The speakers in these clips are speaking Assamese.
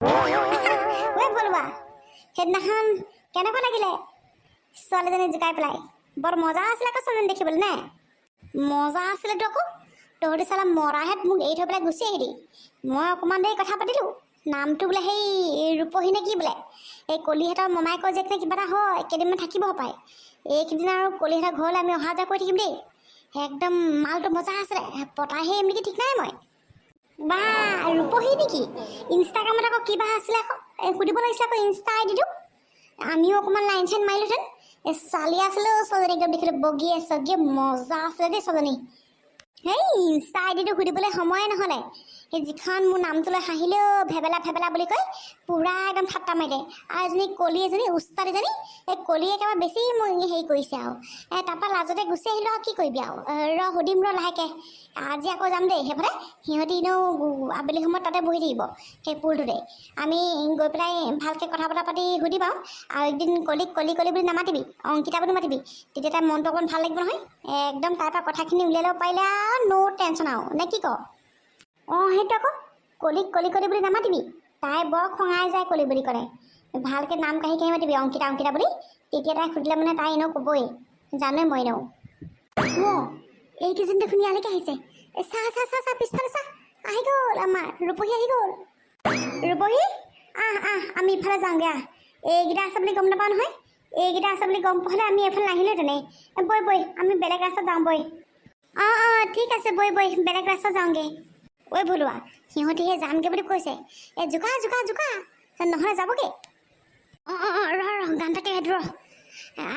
ঐ ভলুৱা, সেইদিনাখন কেনেকুৱা লাগিলে ছোৱালীজনী জোকাই পেলাই? বৰ মজা আছিলে আকৌ ছোৱালীজনী দেখিবলৈ নে? মজা আছিলেতো আকৌ। তহঁতি চালা মৰাহেঁত মোক এৰি থৈ পেলাই গুচি আহিলি। মই অকণমান দেৰি কথা পাতিলোঁ। নামটো বোলে সেই ৰূপহী নে কি বোলে, এই কলিহঁতৰ মমায়েকৰ জীয়েক নে কিবা এটা হয়। কেইদিনমান থাকিব পায় এইকেইদিন আৰু কলিহঁতৰ ঘৰলৈ আমি অহা যোৱা কৰি থাকিম দেই। একদম মালটো মজা আছিলে। পতাহে নেকি ঠিক নাই মই। বা, ৰূপহী নেকি? ইনষ্টাগ্ৰামত আকৌ কিবা আছিলে আকৌ, এই সুধিব লাগিছিলে আকৌ ইনষ্টা আই ডিটো। আমিও অকণমান লাইন চাইন মাৰিলোহেঁতেন। এই ছোৱালী আছিলেও, ছোৱালীজনী একদম দেখিলোঁ বগীয়ে চগীয়ে মজা আছিলে দেই ছোৱালীজনী। সেই ইনষ্টা আই ডিটো সুধিবলৈ সময়ে নহ'লে। সেই যিখন মোৰ নামটো লৈ হাঁহিলেও, ভেবেলা ভেবেলা বুলি কৈ পূৰা একদম ঠাট্টা মাৰিলে। আৰু এজনী কলি, এজনী উস্তাদ এজনী, এই কলি একেবাৰে বেছি মোক হেৰি কৰিছে আৰু তাৰপৰা লাজতে গুচি আহিলোঁ আৰু কি কৰিবি আৰু। ৰ, সুধিম ৰ লাহেকৈ। আজি আকৌ যাম দেই সেইফালে। সিহঁতি এনেও আবেলি সময়ত তাতে বহি থাকিব সেই পুলটোতে। আমি গৈ পেলাই ভালকৈ কথা বতৰা পাতি সুধিম আৰু। আৰু একদিন কলিক কলি কলি বুলি নামাতিবি, অংকিতা বুলি মাতিবি। তেতিয়া তাইৰ মনটো অকণমান ভাল লাগিব নহয়। একদম তাৰ পৰা কথাখিনি উলিয়াই ল'ব পাৰিলে আৰু ন' টেনশ্যন আৰু, নে কি ক? অঁ, সেইটো আকৌ কলিক কলি কলি বুলি নামাতিবি। তাই বৰ খঙাই যায় কলি বুলি ক'লে। ভালকৈ নাম কাঢ়ি কাঢ়ি মাতিবি, অংকিতা অংকিতা বুলি। তেতিয়া তাই সুধিলে মানে তাই এনেও ক'বই, জানোৱে মই এনেও। অঁ, এইকেইজনী দেখোন ইয়ালৈকে আহিছে। এই চা চা চা চা, পিছফালে চা, আহি গ'ল আমাৰ ৰূপহী, আহি গ'ল ৰূপহী। আহ আহ, আমি ইফালে যাওঁগৈ, আহ। এইকেইটা আছে বুলি গম নাপাওঁ নহয়। এইকেইটা আছে বুলি গম পোৱা হ'লে আমি এইফালে নাহিলোহেঁতেনে। বৈ বৈ, আমি বেলেগ ৰাস্তাত যাওঁ, বৈ। অঁ অঁ, ঠিক আছে, বৈ বৈ, বেলেগ ৰাস্তাত যাওঁগৈ। ঐ ভলুৱা, সিহঁতিহে যামগৈ বুলি কৈছে। এই জোকা জোকা জোকা, নহ'লে যাবগৈ। অঁ অঁ অঁ, ৰ ৰ, গান এটাকে গাই ৰ।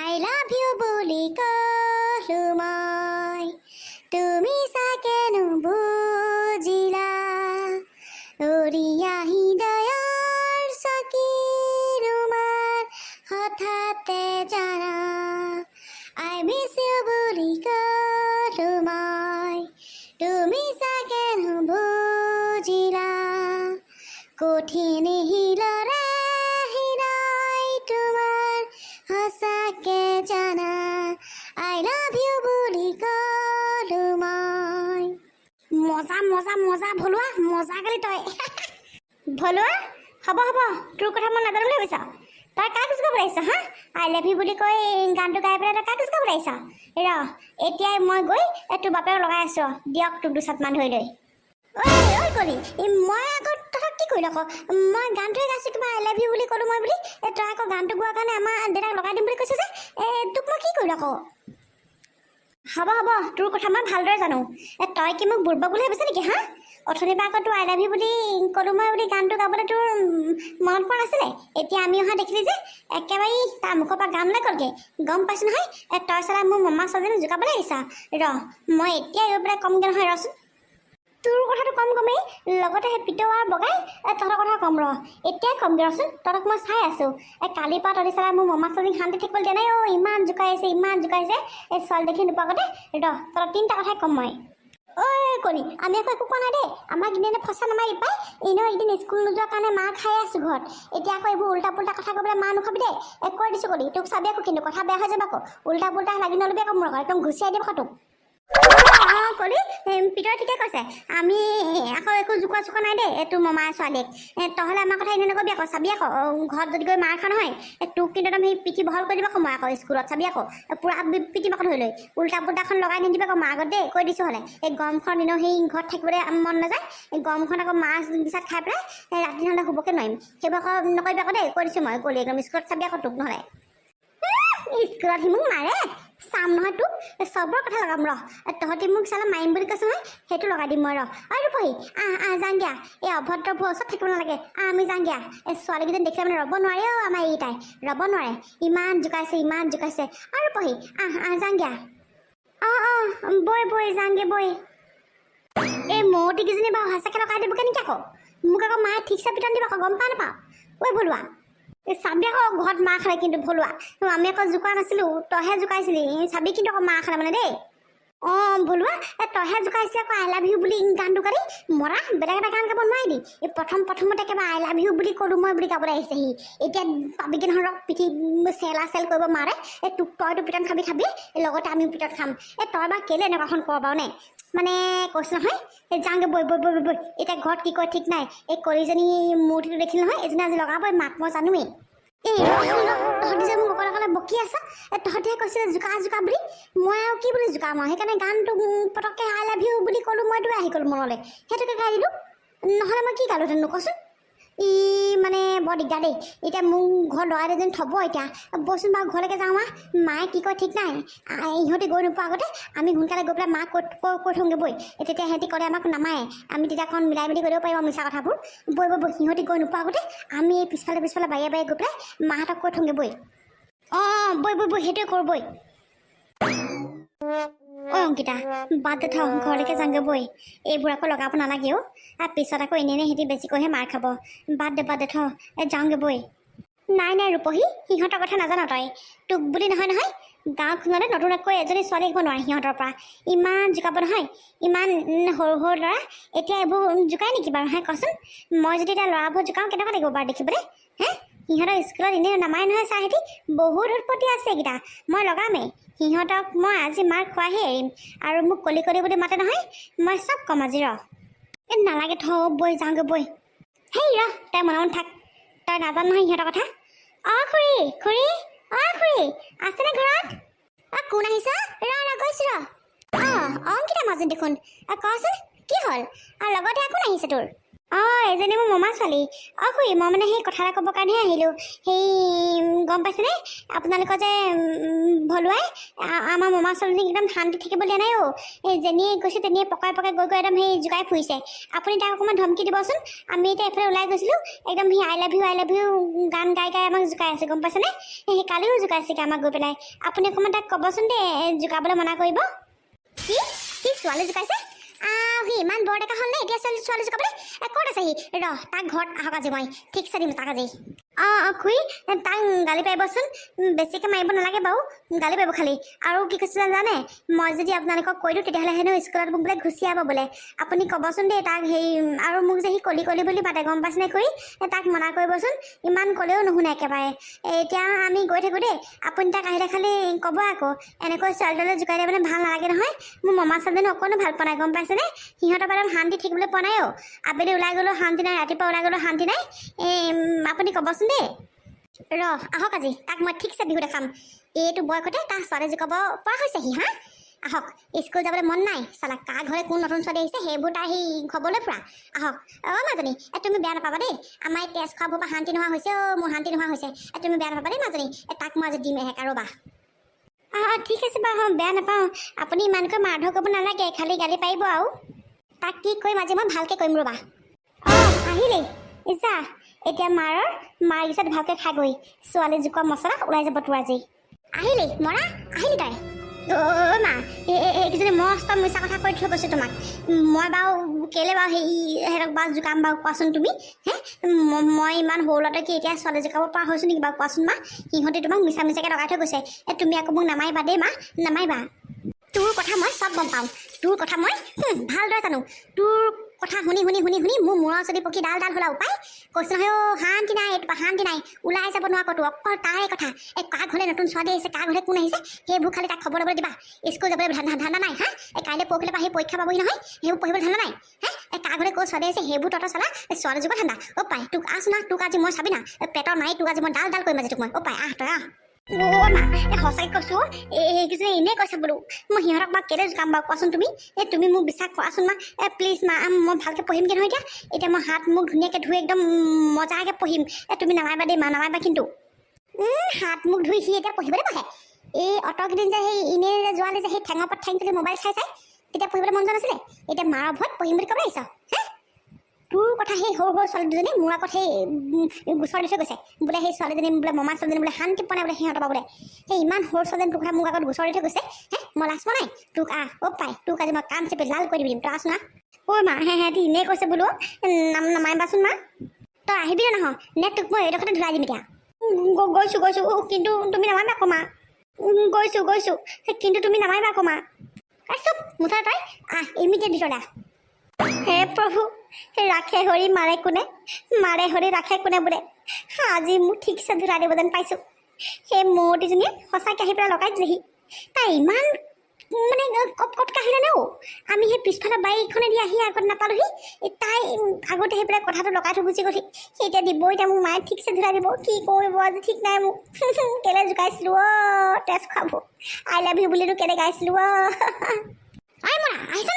I love you বুলি ক'লো মই, তুমি চাগে নুবুজিলা। উৰি আহি দয়াৰ চাকি তোমাৰ হঠাতে জানা। I miss you বুলি ক'লো মই, তুমি চাগে নুবুজিলা। কঠিন শিলৰে হৃদয় তোমাৰ সঁচাকে জানা। I love you বুলি ক'লো মই। মজা মজা মজা ভলুৱা, মজা গালি তই ভলুৱা। হ'ব হ'ব, তোৰ কথা মই নাজানো বুলি ভাবিছ? তই কাক জোকাবলৈ আহিছ হা? I love you বুলি কৈ গানটো গাই পেলাই তই কাক জোকাবলৈ আহিছ? ৰ, এতিয়াই মই গৈ এই তোৰ বাপেৰক লগাই আছোঁ। দিয়ক তোক দুচাটমান ধৰি লৈ। ঐ ঐ কলি, এই মই আকৌ তহঁতক কি কৰিলোঁ আকৌ? মই গানটোৱে গাইছোঁ, কিবা I love you বুলি ক'লোঁ মই বুলি। এই তই আকৌ গানটো গোৱাৰ কাৰণে আমাৰ দেউতাক লগাই দিম বুলি কৈছ যে, এই তোক মই কি কৰিলোঁ আকৌ? হ'ব হ'ব, তোৰ কথা মই ভালদৰে জানো। এ তই কি মোক বুৰ্বক বুলি ভাবিছ নেকি হা? অথনিৰ পৰা আকৌ তোৰ I love you বুলি ক'লোঁ মই বুলি গানটো গাবলৈ তোৰ মনত পৰা নাছিলে? এতিয়া আমি অহা দেখিলি যে একেবাৰে তাৰ মুখৰ পৰা গান ওলাই গ'লগৈ। গম পাইছোঁ নহয়। এ তই চালা মোৰ মমা ছোৱালীজনী জোকাবলৈ আহিছা। ৰ, মই এতিয়াই গৈ পেলাই কমগৈ নহয়, ৰচোন। তোৰ কথাটো কম কমেই, লগতে সেই পিতৌ আৰু বগাই তহঁতৰ কথা কম। ৰ, এতিয়াই কমগৈ, ৰচোন। তহঁতক মই চাই আছোঁ। এই কালিৰ পৰা তহঁতি চালা মোৰ মমা ছোৱালীক শান্তি থাকিবলৈ দিয়া নাই অ'। ইমান জোকাইছে, ইমান জোকাইছে এই ছোৱালী দেখি নোপোৱা আগতে। ৰ, তহঁতক তিনিটা কথাই ক'ম মই। ঐ কণী, আমি আকৌ একো কোৱা নাই দেই। আমাক এনেই ফচা নামাৰি পাই। এনেও একদিন স্কুল নোযোৱাৰ কাৰণে মাৰ খাই আছোঁ ঘৰত। এতিয়া আকৌ এইবোৰ উল্টা পুল্টা কথা কৈ পেলাই মাৰ নোখাবি দেই। এই কৈ দিছোঁ কলি তোক, চাবি আকৌ কিন্তু, কথা বেয়া হৈ যাব আকৌ। উল্টা পুল্টা লাগি নল'বি আকৌ মোৰ লগত, একদম ঘুচিয়াই দিম আকৌ তোক। অঁ কলি, পিতৰে ঠিকে কৈছে। আমি আকৌ একো জোকোৱা চোকোৱা নাই দেই তোৰ মমাৰ ছোৱালীক। তহঁলে আমাৰ কথা এনেই নকবি আকৌ, চাবি আকৌ। ঘৰত যদি গৈ মাৰ খা নহয়, তোক কিন্তু একদম সেই পিঠি বহল কৰি দিব আকৌ মই আকৌ স্কুলত, চাবি আকৌ। পূৰা পিটিম আকৌ ধৰি লৈ। উল্টা পুল্টাখন লগাই নিদিবি আকৌ মাৰ আগত দেই, কৈ দিছোঁ। হ'লে এই গৰমখন এনেও সেই ঘৰত থাকিবলৈ মন নাযায়। এই গৰমখন আকৌ মাছ বিচাত খাই পেলাই ৰাতি নহ'লে শুবকে নোৱাৰিম। সেইবোৰ আকৌ নকৰিবি আকৌ দেই, কৈ দিছোঁ মই কলি। একদম স্কুলত চাবি আকৌ তোক নহ'লে। স্কুলত সি মোক মাৰে, চাম নহয় তোক। চবৰ কথা লগাম ৰ। তহঁতি মোক চালা মাৰিম বুলি কৈছ নহয়, সেইটো লগাই দিম মই, ৰ। ঐ ৰূপহী, আহ আহ, যাং দিয়া। এই অভদ্ৰবোৰৰ ওচৰত থাকিব নালাগে। আহ, আমি যাং দিয়া। এই ছোৱালীকেইজনী দেখিলে মানে ৰ'ব নোৱাৰে অ'। আমাৰ এইকেইটাই ৰ'ব নোৱাৰে। ইমান জোকাইছে, ইমান জোকাইছে। আৰু ৰূপহী, আহ আহ, যাং দিয়া। অঁ অঁ, বৈ বৈ, যাংগে বৈ। এই মৌতিকেইজনী বাৰু সঁচাকৈ লগাই দিবগৈ নেকি আকৌ? মোক আকৌ মায়ে ঠিকছে পিটন দিব আকৌ, গম পাওঁ নাপাওঁ? ঐ ভলুৱা, এই চাবি আকৌ, ঘৰত মাৰ খালে কিন্তু ভলুৱা। আমি আকৌ জোকোৱা নাছিলোঁ, তইহে জোকাইছিলি। চাবি কিন্তু আকৌ মাৰ খালে মানে দেই। অঁ ভলুৱা, এই তইহে জোকাইছিলি আকৌ I love you বুলি গানটো গালি। মৰা, বেলেগ এটা গান গাব নোৱাৰিলি? এই প্ৰথম প্ৰথমতে একেবাৰে I love you বুলি ক'লোঁ মই বুলি গাবলৈ আহিছে সি। এতিয়া পাবিগৈ নহয় ৰ, পিঠি চেলা চেল কৰিব মাৰে। এই তোক তইতো পিটন খাবি খাবি, লগতে আমিও পিটন খাম। এই তই বাৰু কেলৈ এনেকুৱাখন কৰ বাৰু নে? মানে কৈছোঁ নহয়, এই যাওঁগৈ, বৈ বৈ বৈ বৈ বৈ। এতিয়া ঘৰত কি কয় ঠিক নাই। এই কলিজনী মূৰ্তিটো দেখিল নহয়, এজনী আজি লগাবই মাক, মই জানোৱেই। এই ৰচোন ৰ, তহঁতি যে মোক অকলে অকলে বকি আছ, এই তহঁতিহে কৈছিলে জোকা জোকা বুলি। মই আৰু কি বুলি জোকাম আৰু? সেইকাৰণে গানটো পটককৈ "I love you" বুলি ক'লোঁ, মইতো আহি গ'ল মনলৈ, সেইটোকে গাই দিলোঁ। নহ'লে মই কি গালোহেঁতেন কচোন? ই মানে বৰ দিগদাৰ দেই। এতিয়া মোক ঘৰত ল'ৰা দুজনী থ'ব। এতিয়া ব'লচোন বাৰু, ঘৰলৈকে যাওঁ। আহ, মায়ে কি কয় ঠিক নাই। ইহঁতি গৈ নোপোৱা আগতে আমি সোনকালে গৈ পেলাই মাক কৈ কৈ কৈ থওঁগৈ বৈ। তেতিয়া সিহঁতি ক'লে আমাক নামাৰে, আমি তেতিয়া অকণ মিলাই মিলি কৰি দিব পাৰিম আৰু মিছা কথাবোৰ। বৈ বৈ বৈ, সিহঁতি গৈ নোপোৱা আগতে আমি এই পিছফালে পিছফালে বাৰীয়ে বাৰীয়ে গৈ পেলাই মাহঁতক কৈ থওঁগৈ বৈ। অঁ অঁ, বৈ বৈ বৈ, সেইটোৱে কৰোঁ বৈ। অঁ অংকিতা, বাদ দে, থ, ঘৰলৈকে যাওঁগৈ বৈ। এইবোৰ আকৌ লগাব নালাগে অ'। আৰু পিছত আকৌ এনেই এনেই সিহঁতি বেছিকৈহে মাৰ খাব। বাদ দে, বাদ দে, থ, এই যাওঁগৈ বৈ। নাই নাই ৰূপহী, সিহঁতৰ কথা নাজান তই। তোক বুলি নহয় নহয়, গাঁওখনতে নতুন আকৌ এজনী ছোৱালী আহিব নোৱাৰে সিহঁতৰ পৰা। ইমান জোকাব নহয়। ইমান সৰু সৰু ল'ৰা এতিয়া এইবোৰ জোকাই নেকি বাৰু হে? কচোন, মই যদি এতিয়া ল'ৰাবোৰ জোকাওঁ, কেনেকুৱা লাগিব বাৰু দেখিবলৈ হে? সিহঁতৰ স্কুলত এনেই নামাৰে নহয় ছাৰহঁতি। বহুত উৎপত্তি আছে এইকেইটা। মই লগামেই সিহঁতক, মই আজি মাৰ খোৱাহে এৰিম। আৰু মোক কলি কলি বুলি মাতে নহয়, মই চব ক'ম আজি, ৰ। এই নালাগে, থ বৈ, যাওঁগৈ বৈ। হেই ৰ, তই মনে মনে থাক। তই নাজান নহয় সিহঁতৰ কথা। অ খুৰী, খুৰী, অ খুৰী, আছেনে ঘৰত? অ, কোন আহিছ? ৰ ৰ, গৈছো ৰ। অ অংকিতা মাজনী দেখোন। অ, কচোন কি হ'ল? আৰু লগতে কোন আহিছে তোৰ? অ, এজনী মোৰ মমা ছোৱালী। অ খুৰী, মই মানে সেই কথা এটা ক'বৰ কাৰণেহে আহিলোঁ। সেই গম পাইছেনে আপোনালোকৰ যে ভলুৱাই আমাৰ মমা ছোৱালীজনীক একদম শান্তি থাকিব দিয়া নাই অ'। এই যেনিয়ে গৈছে তেনিয়ে পকাই পকাই গৈ গৈ একদম সেই জোকাই ফুৰিছে। আপুনি তাক অকণমান ধমকি দিবচোন। আমি এতিয়া এইফালে ওলাই গৈছিলোঁ, একদম সি "I love you, I love you" গান গাই গাই আমাক জোকাই আছে, গম পাইছেনে? সেই কালিও জোকাইছেগৈ আমাক গৈ পেলাই। আপুনি অকণমান তাক ক'বচোন দেই, জোকাবলৈ মানা কৰিব। কি কি ছোৱালী জোকাইছে? সি ইমান বৰ ডেকা হ'ল নে এতিয়া ছোৱালী ছোৱালী জোকাবলৈ? ক'ত আছে সি? ৰ, তাক ঘৰত আহক আজি, মই ঠিকছে দিম তাক আজি। অঁ অঁ খুৰী, তাক গালি পাৰিবচোন। বেছিকৈ মাৰিব নালাগে বাৰু, গালি পাৰিব খালি। আৰু কি কৈছে জানে? মই যদি আপোনালোকক কৈ দিওঁ, তেতিয়াহ'লে হেনো স্কুলত মোক বোলে ঘুচিয়াব বোলে। আপুনি ক'বচোন দেই তাক। সেই আৰু মোক যে সি কলি কলি বুলি মাতে, গম পাইছেনে খুৰী? তাক মনা কৰিবচোন। ইমান ক'লেও নুশুনে একেবাৰে। এতিয়া আমি গৈ থাকোঁ দেই। আপুনি তাক আহিলে খালি ক'ব আকৌ। এনেকৈ ছোৱালী তোৱালী জোকাই দিয়া মানে ভাল নালাগে নহয়। মোৰ মমা ছোৱালীজনী অকণো ভাল পোৱা নাই, গম পাইছেনে? সিহঁতৰ পৰা শান্তি থাকিবলৈ পোৱা নাই অ'। আবেলি ওলাই গ'লেও শান্তি নাই, ৰাতিপুৱা ওলাই গ'লেও শান্তি নাই। এই আপুনি ক'বচোন দেই। ৰ, আহক আজি, তাক মই ঠিকছে বিহু দেখাম। এইটো বয়সতে তাৰ ছোৱালী জোকাব পৰা হৈছে সি হা? আহক, স্কুল যাবলৈ মন নাই চালা। কাৰ ঘৰে কোন নতুন ছোৱালী আহিছে, সেইবোৰ তাৰ সি খবলৈ ফুৰা। আহক। অ' মাজনী, তুমি বেয়া নাপাবা দেই। আমাৰ এই তেজ খোৱাবোৰ পৰা শান্তি নোহোৱা হৈছে অ', মোৰ শান্তি নোহোৱা হৈছে। তুমি বেয়া নাপাবা দেই মাজনী। তাক মই আজি দিম এহেকা, ৰ'বা। অঁ, ঠিক আছে বাৰু, বেয়া নাপাওঁ। আপুনি ইমানকৈ মাৰধৰ কৰিব নালাগে, খালি গালি পাৰিব। আৰু তাক কি কৰিম আজি মই ভালকৈ কৰিম, ৰ'বা। অঁ, আহিলেই। যা এতিয়া, মাৰৰ মাৰ পিছত ভালকৈ খাগৈ। ছোৱালী জোকোৱা মছলা ওলাই যাব তোৰ আজি। আহিলি মৰা, আহিলি তই। অ' মা, এইকেইজনী মস্ত মিছা কথা কৈ থৈ গৈছে তোমাক। মই বাৰু কেলৈ বাৰু সেই সিহঁতক বাৰু জোকাম বাৰু, কোৱাচোন তুমি হে? মই ইমান সৰু ল'ৰাটোৱে কি এতিয়া ছোৱালী জোকাব পৰা হৈছোঁ নেকি বাৰু, কোৱাচোন মা? সিহঁতে তোমাক মিছা মিছাকৈ লগাই থৈ গৈছে। তুমি আকৌ মোক নামাৰিবা দেই মা, নামাৰিবা। তোৰ কথা মই চব গম পাওঁ। তোৰ কথা মই ভালদৰে জানো। তোৰ কথা শুনি শুনি শুনি শুনি মোৰ মূৰৰ চুলি পকি ডাল ডাল হ'ল আৰু উপায়। কৈছোঁ নহয় অ', শান্তি নাই এইটোৰ পৰা, শান্তি নাই। ওলাই যাব নোৱাৰা ক'তো, অকল তাৰে কথা। এই কাৰ ঘৰলৈ নতুন ছোৱালী আহিছে, কাৰ ঘৰলৈ কোন আহিছে, সেইবোৰ খালি তাক খবৰ ল'বলৈ দিবা। স্কুল যাবলৈ ধান্দা নাই হা? এই কাইলৈ পৰহিলৈ পৰা আহি পৰীক্ষা পাবহি নহয়, সেইবোৰ পঢ়িবলৈ ধান্দা নাই হে? এই কাৰ ঘৰলৈ ক'ৰ ছোৱালী আহিছে, সেইবোৰ তহঁতৰ চালা এই ছোৱালী যুগৰ ধান্দা। অ' পাই, তোক আছোন না, তোক আজি মই চাবি না, এই পেটৰ মাৰি তোক আজি মই ডাল ডাল কৰিম আজি তোক মই। অ' পাই, আহ তই আহ। অ' মা, এই সঁচাকৈ কৈছোঁ, এই এইকেইজনী এনেই কৈছে বোলো। মই সিহঁতক বাৰু কেলৈ জোকাম বাৰু, কোৱাচোন তুমি? এই তুমি মোক বিশ্বাস কৰাচোন মা। এই প্লিজ মা, মই ভালকৈ পঢ়িমগৈ নহয় এতিয়া। এতিয়া মই হাত মুখ ধুনীয়াকৈ ধুই একদম মজাকৈ পঢ়িম। এই তুমি নামাৰিবা দেই মা, নামাৰিবা কিন্তু। হাত মুখ ধুই সি এতিয়া পঢ়িবলৈ বহে? এই অতকেইদিন যে সেই এনেই যে যোৱালে যে সেই ঠেঙৰ ওপৰত ঠেং তুলি মোবাইল চাই চাই, তেতিয়া পঢ়িবলৈ মন যোৱা নাছিলে? এতিয়া মাৰৰ ভয়ত পঢ়িম বুলি ক'বলৈ আহিছ হে? তোৰ কথা সেই সৰু সৰু ছোৱালী দুজনী মোৰ আগত সেই গোচৰ দি থৈ গৈছে বোলে। সেই ছোৱালীজনী বোলে, মমা ছোৱালীজনী বোলে শান্তি পোৱা নাই বোলে সিহঁতৰ পৰা বোলে। সেই ইমান সৰু ছোৱালীজনী তোৰ কথা মোক আগত গোচৰ দি থৈ গৈছে হে? মই লাজ পোৱা নাই? তোক আহ, অ' পাই, তোক আজি মই কাণ চেপি লাল কৰি দিম। তই আছোন আহ। ঐ মা, হে সিহঁতি এনেই কৈছে বোলো, নাম নামাৰিবাচোন মা। তই আহিবি নে নাহ নে তোক মই এইডোখৰতে ধুলাই দিম এতিয়া? গৈছোঁ গৈছোঁ, কিন্তু তুমি নামাৰিবা আকৌ মা। গৈছোঁ গৈছোঁ, কিন্তু তুমি নামাৰিবা আকৌ মা। এই চুপ মুঠতে, তই আহ, ইমিডিয়েট ভিতৰলৈ আহ। হে প্ৰভু, ৰাখে হৰি মাৰে কোনে, মাৰে হৰি ৰাখে কোনে বোলে। আজি মোক ঠিকছে ধুলাই দিব যেন পাইছোঁ। সেই মূৰ্তিজনীয়ে সঁচাকৈ আহি পেলাই লগাই দিলেহি। তাই ইমান মানে কপ কপকৈ আহিলে নে অ'? আমি সেই পিছফালৰ বাৰীখনেদি আহি আগত নাপালোহি। এই তাই আগতে আহি পেলাই কথাটো লগাই থৈ গুচি গ'লহি। সি এতিয়া দিব, এতিয়া মোক মায়ে ঠিকছে ধৰাই দিব। কি কৰিব আজি ঠিক নাই মোক। কেলৈ জোকাইছিলোঁ অ', তেজ খুৱাব। I love you বুলিনো কেলৈ গাইছিলোঁ অ'? I মৰা, আহিছ।